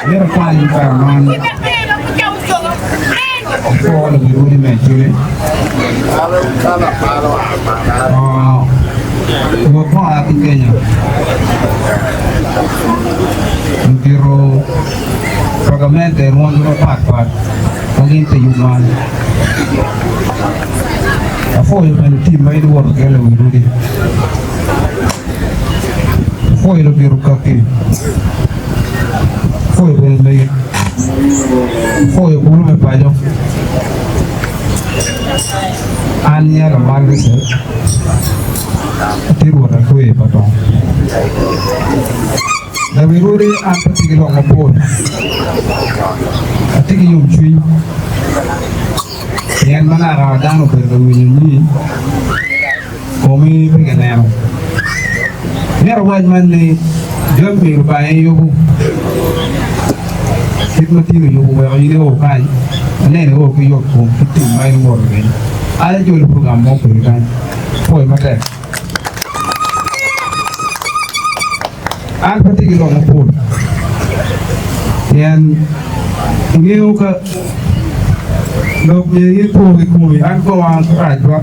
Myero akwany kare man apwo luwil me Acholi. Rwot ma oa ki Kenya ludito pa gamente i rwomgi mapatpat ma gin tye i yub man. Apwoyo bene tim ma in iwoto kwede lawil odi. Apwoyo ludito kaki. Apwoyo bene mege. Apwoyo bulu me paco. An nyinga Lamal Richard, atye rwot akwe pa tong. Lawi rwodi an pe atye ki lok mapol, atye ki yomcwiny pien ma naka dano obedo ka winyo nyi komi pe kineno. Myero awac man ni jami Lubanga aye yubo. Kit ma tin oyubo weko in io kany, aneno io ki yot kom ki tim ma in iwoto kwede. An ajolo program mo kwedi kany. Pwoyo matek. An pe atye ki lok mapol pien ingeyo ka lok myero in ipo ki komi. An koma rac ba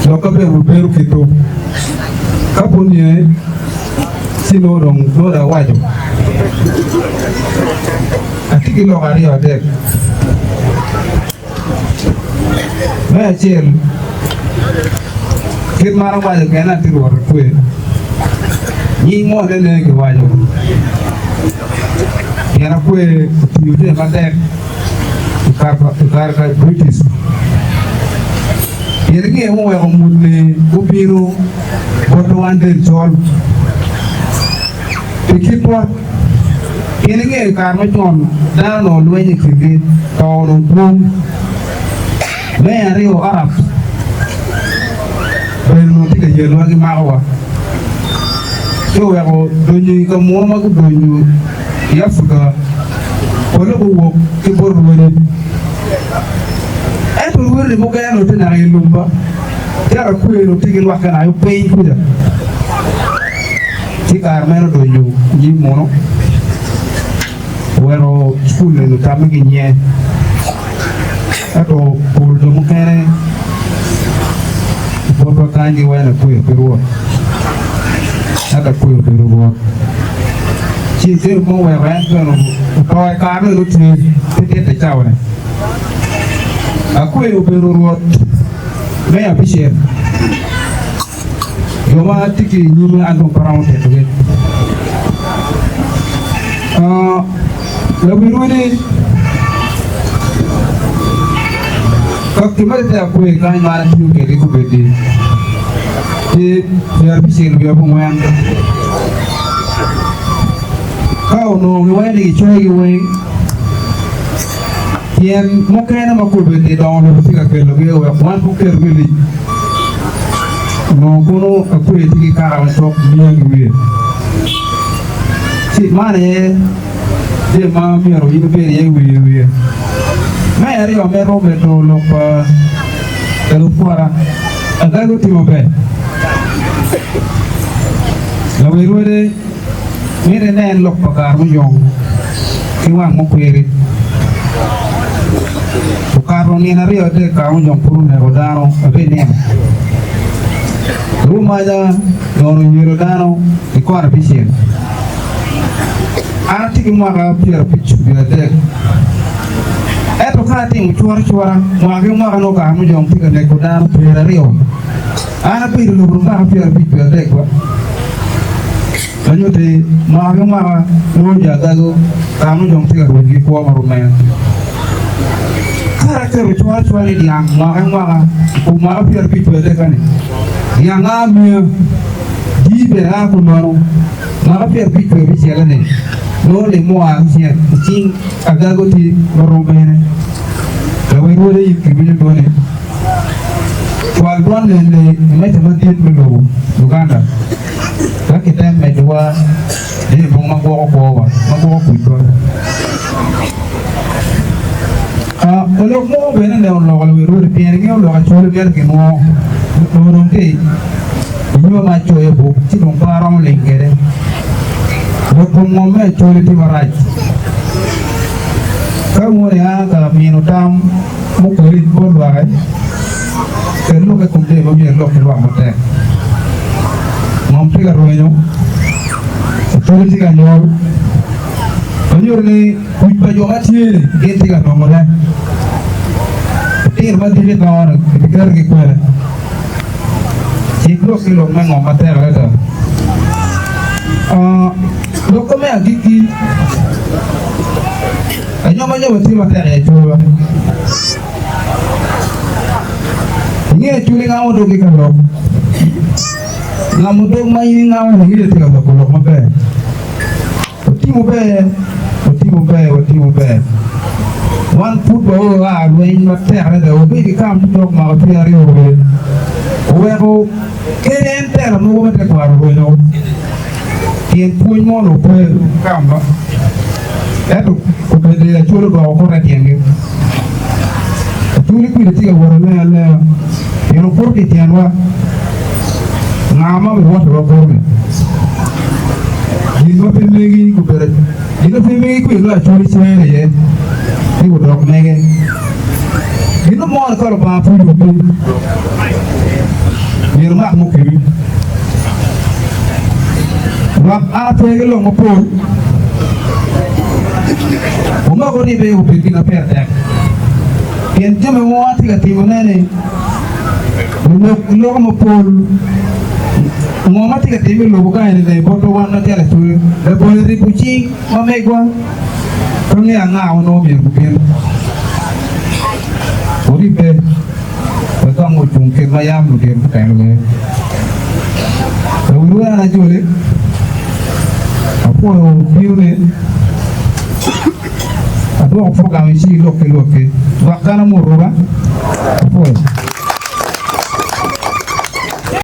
dok ka bene wabedo kito ka pe oniange ci nongo dong nongo dong awaco. Atye ki lok aryo adek. Me acel, kit ma an awaco kwede ni atye rwot akwe, nying mo nene kiwaco pien akwe otiyo jami matek i kare pa British. Pien inge muweko muni gubino botwa wan del col pi kitwa. Pien inge i kare macon dano onongo lwenyo i kingi, to onongo dwong. Me aryo Arabs bene onongo tye ka yelowa gimakowa ci oweko donyo i ka muno ma gudonyo i Africa pole guwok ki bot rwodi. Ento rwodi mukene onongo tye naka i lum ba calo akwe onongo tye ki lwakke naka piny kuca. Ci kare meno odonyo i nyim muno oweko cukul eni otamme ki nyiye. Ento pol jo mukene i botwa kany giwaco ni akweyo pe Rwot, ento akweyo obedo Rwot. Ci jami mo oweko en bene oto i kare meno tye pe tite cawane. Akweyo obedo Rwot me abicel. Jo ma tye ki i nyime an dong pe aromo titogi. Lawil-wili kaki ma tye akwe kany ma an atiyo kwedgi gubedi tye pyerabicel wiye abongwen. Ka onongo giwaco ni gicoyogi weng, pien mukene ma kobedi dongo lobo tye ka kelogi wek wan pe oketogi i lic. Onongo kono akwe tye ki kaka macok miya ki wiye. Ci man aye jami ma myero in ibed iye wiye wiye. Me aryo amito medo lok pa lalub kora Agago timo ber. Lawer wode mito inen lok pa kare muyong ki wang mukwiri. Okato nino aryo adek kare muyong pud oneko dano abinino. Rumaca nongo onyelo dano i kona bicel. An atye ki mwaka pyerabic wiye adek, ento ka atimo cura cura, mwaka ki mwaka nongo kare mujong tye ka neko dano pyeraryo. An abedo i lobo mwaka pyerabic wiye adek ba. Ma nyutti mwaka ki mwaka nongo jo agago kare mujong tye ka rwenyo ki kwo ma rumene. Kare aketo cura cura i dyang mwaka ki mwaka i kom mwaka pyerabic wiye adek-ka-ni, dyang a miya, jii bene a kumeno. Mwaka pyerabic wiye abicelle-ni, nongo lim mua ki cen i cing agago tye ma rom mene. Lawer wode in kiwinyo dwone, cwal dwon lele i meja madit me lobo Uganda wek kitem medowa jami mogo ma gwoko kwowa, ma gwoko kucwa. Lok mo bene ne oloko lawer wode pien ingeyo lok acwali myero kinwo onongo dong tye i nyima ma acoyo buk ci dong pe aromo ling kwede. kom ngom me Acholi tye marac. Ka wun ia ka mino tam mukeli bot lwake, ket lok i kom jami ma myero ilok ki lwak matek. Ngom tye ka rwenyo, Acholi tye ka nyol, ma nyuto ni kuc pa jo ma tye-ni gin tye ka nongone. Litino ma diki dongo-ni kibiketogi kwene? Cik lok ki lok me ngom matek adada. Lok me agikki, Anyobanyoba tye matek i Acholi. Inge Acholi ngamo doggi ka lok. Ngamo dog ma in ingamo-ni inge tye ka loko lok maber. Watimo ber, watimo ber, watimo ber. Wan pud wao a lweny matek adada, wabedo ki kam cok mwaka pyeraryo bene. Oweko kadi en tela mogo me tekwaro orwenyo pien pwony mo onongo pe kamba. Ento kombeddi Acholi odoko okuto i tyengi. Acholi kwidi tye ka wot alenga alenga pien okuto ki i tyenwa. Nga ma biwotowa kor-ni? Gin ma pe megi gubedo gin ma pe megi kwede nongo Acholi cere iye ci gudok mege. Gin mo ka Lubanga pe oyubbi myero mak mukemi. Lwak a pe ki lok mapol wumako ribbe obed gin ma pire tek pien jami ma watye ka timone-ni Lulok loko mapol, Ngo ma tye ka timme i lobo ka eni-ni bot wan macalo Acholi? Labongo ribo cing ma megwa, pe ngeyo anga ma onongo myero gubin. Wuribbe wek kong ocung kit ma yam ludito gutelo kwede. Lawil wer an Acholi, apwoyo binoni. Adwoko program i ci ilok ki lwakki. Lwak dano muruka.